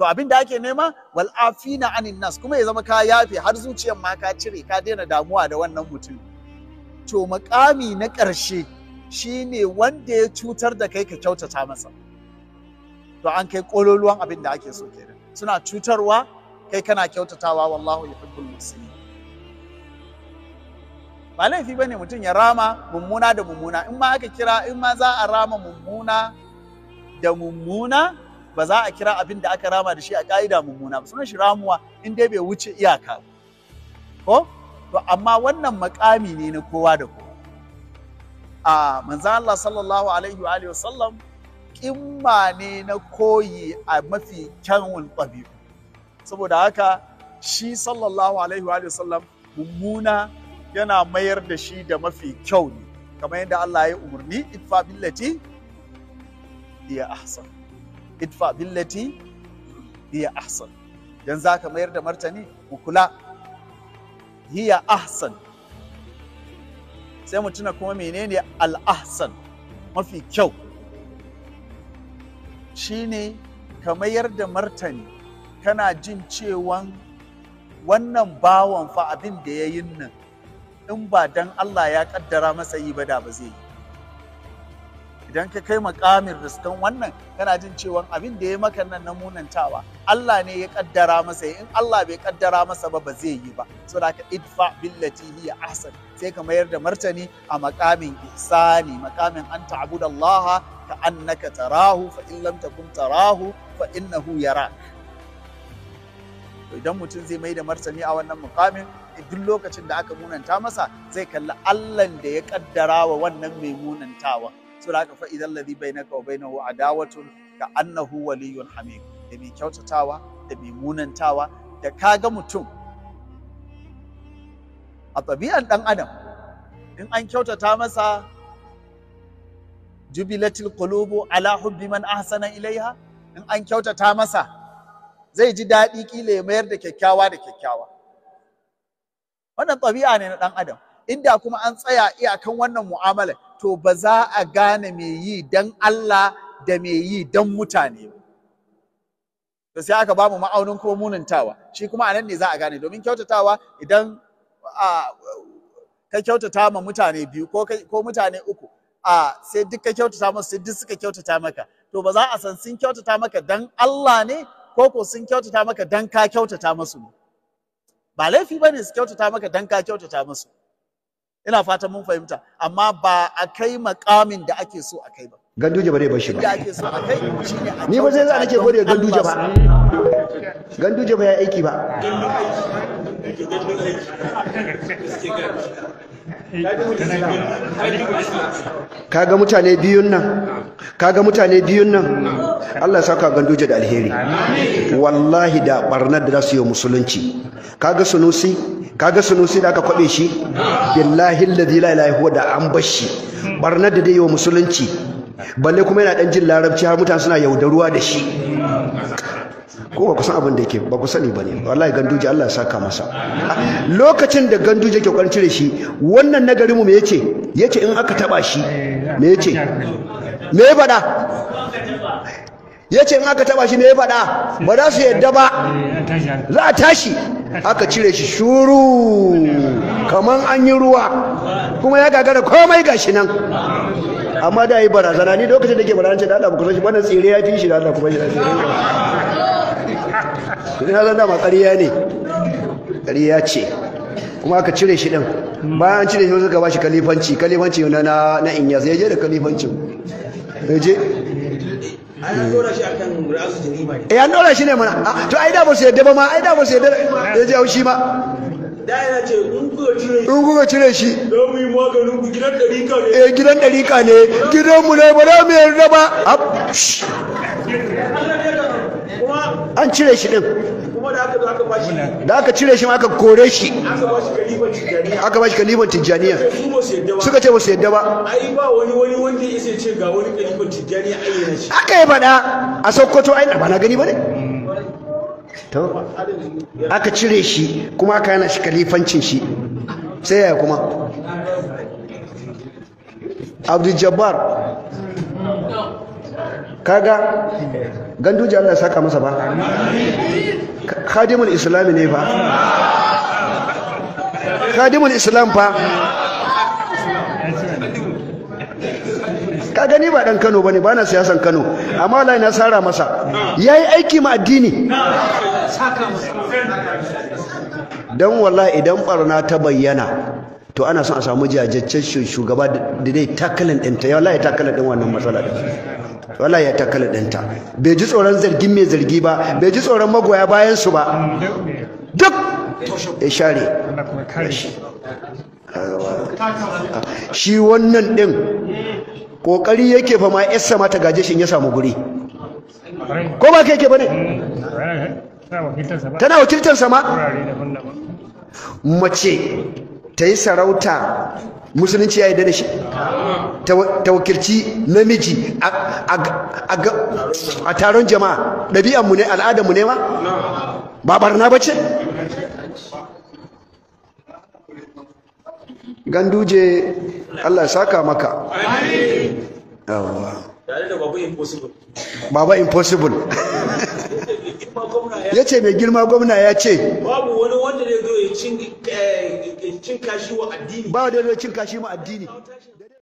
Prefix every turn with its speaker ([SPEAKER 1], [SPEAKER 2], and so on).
[SPEAKER 1] To abin da ake nema wal afina anin nas, kuma ya zama ka yafe har zuciyar ma ka cire, ka daina damuwa da wannan mutum. To makami na ƙarshe shine wanda ya cutar da kai ka kyautata masa. To an kai ƙololuwan abin da ake so kenan. Suna cutarwa kai kana kyautatawa, wallahu yuhibbul muhsinin. Ba laifi bane mutum ya rama mummuna da mummuna. In ma aka kira, in ma za a rama mummuna da mummuna, ba za a kira abin da aka rama da shi a ka'ida mummuna ba, sunan shi ramuwa in dai bai wuce iyaka ba. Ko? To amma wannan makami ne na kowa da kowa. A manzo Allah sallallahu alaihi wa alihi wasallam kimma ne na koyi a mafi kyawun ɗabi'u. Saboda haka shi sallallahu alaihi wa sallam mummuna yana mayar da shi da mafi kyau ne, kamar yadda Allah ya umarni idfa billati hiya ahsan, idfa billati hiya ahsan. Dan zaka mayar da martani mu kula hiya ahsan, sai mu tuna kuma menene al ahsan, mafi kyau shine ka mayar da martani kana jin cewan wannan bawan fa abin da ya yin nan in ba dan Allah ya kaddara masa yi ba da ba zai yi. Idan ka kai makamin riskan wannan kana jin cewan abin da ya maka nan na munantawa Allah ne ya kaddara masa yi, in Allah bai kaddara masa ba ba zai yi ba. Saboda haka idfa billati hiya ahsan, sai ka mayar da martani a makamin ihsani, makamin an ta'budallaha ka annaka tarahu fa in lam takun tarahu fa innahu yarak. Idan mutum zai mai da martani a wannan mukamin, duk lokacin da aka munanta masa zai kalli Allahn da ya kaddara wa wannan mai munantawa. Saboda haka fa idan ladhi bainaka wa bainahu adawatun ka annahu waliyyun hamim. Da mai kyautatawa da mai munantawa, da kaga mutum a ɗabi'an ɗan adam in an kyautata masa jubilatil qulubu ala hubbi man ahsana ilaiha, in an kyautata masa zai ji daɗi kila ya mayar da kyakkyawa da kyakkyawa. Wannan ɗabi'a ne na ɗan adam. Inda kuma an tsaya iyakan wannan mu'amala, to ba za a gane me yi dan Allah da me yi dan mutane ba. To sai aka ba mu ma'aunin kuma munantawa, shi kuma anan ne za a gane. Domin kyautatawa, idan ka kyautata ma mutane biyu ko mutane uku, sai duk ka kyautata musu, sai duk suka kyautata maka, to ba za a san sun kyautata maka dan Allah ne ko ko sun kyautata maka dan ka kyautata musu ne. Ba laifi bane su kyautata maka dan ka kyautata musu. Ina fatan mun fahimta, amma ba a kai makamin da ake so a kai ba.
[SPEAKER 2] Ganduje ba zai bar shi ba.
[SPEAKER 1] Inda ake so a kai shine a
[SPEAKER 2] Ni ba sai za nake gode Ganduje ba. Ganduje ba ya aiki ba. Kaga mutane biyun nan, kaga mutane biyun nan, Allah ya saka Ganduje da alheri. Wallahi da barnar da za su yi musulunci. Kaga Sunusi, kaga Sunusi da aka kwabe shi, billahi alladhi la ilaha huwa da an bar shi. Barnar da dai yi wa musulunci, balle kuma yana dan jin larabci har mutane suna yaudaruwa da shi. Ko ba ku san abin da yake ba, ku sani ba ne. Wallahi Ganduje Allah ya saka masa. Lokacin da Ganduje ke kokarin cire shi, wannan nagarin mu me yace? Yace in aka taba shi, me yace? Me ya faɗa? Yace in aka taba shi me ya faɗa? Ba za su yadda ba. Za a tashi. Aka cire shi shuru kaman an yi ruwa, kuma ya gagara komai gashi nan. Amma da yi barazana, ni lokacin da ke barazana ce da Allah ku san shi, wannan tsire ya fi shi da Allah ku bar shi da tsire. Ina zan dama ƙarya ne, ƙarya ce. Kuma aka cire shi ɗin. Bayan an cire shi suka ba shi kalifanci, kalifanci na Inyas, ya je da kalifancin ya je.
[SPEAKER 3] An dora shi akan rasu jarima ne.
[SPEAKER 2] Eh, an dora shi ne mana. To ai da ba su yadda ba ma, ai da ba su yadda, ya je haushi ma.
[SPEAKER 3] Da yana ce in kuka cire shi,
[SPEAKER 2] in kuka cire shi
[SPEAKER 3] za mu yi maganin ku, gidan ɗarika ne.
[SPEAKER 2] Eh, gidan ɗarika ne, gidanmu ne, ba za mu yarda ba. An cire shi din.
[SPEAKER 3] Kuma da aka zo aka bashi,
[SPEAKER 2] da aka cire shi ma aka kore shi,
[SPEAKER 3] aka bashi kalifan Tijjaniya,
[SPEAKER 2] aka bashi kalifan Tijjaniya.
[SPEAKER 3] Su ba su yadda ba,
[SPEAKER 2] suka ce ba su yadda ba.
[SPEAKER 3] Ai ba wani wani wanda ya isa ce ga wani kalifan Tijjaniya ayyana shi.
[SPEAKER 2] Aka yi faɗa a Sokoto, ai ba na gani ba ne. To aka cire shi kuma aka yana shi kalifancin shi, sai yaya kuma Abdul Jabbar. Kaga Ganduje Allah ya saka masa ba. Khadimul Islam ne fa. Khadimul Islam fa. Ka gani ba dan Kano bane, bana siyasan Kano, amma wallahi na sara masa. Yayi aiki ma addini. Dan wallahi idan barna ta bayyana to ana son a samu jajjaccen shugaba da dai takalin ɗinta. Ya wallahi takalin ɗin wannan matsala ɗin. Wallahi ya takalin ɗinta. Bai ji tsoron zargin mai zargi ba, bai ji tsoron magoya bayan su ba. Duk ya share. Shi wannan ɗin kokari yake fa ma yarsa ma ta gaje shi in ya samu guri. Ko ba kai yake bane? Tana wakiltar sa ma. Mace ta yi sarauta, musulunci ya yarda da shi. Ta wakilci namiji a taron jama'a. Ɗabi'an mu ne, al'adar mu ne ma. Ba barna ba ce? Ganduje Allah saka maka.
[SPEAKER 3] Tare da Baba Impossible.
[SPEAKER 2] Baba Impossible. Ya ce mai girma gwamna ya ce
[SPEAKER 3] babu wani wanda zai zo ya cin kashi wa addini.
[SPEAKER 2] Ba wanda zai cin kashi ma addini.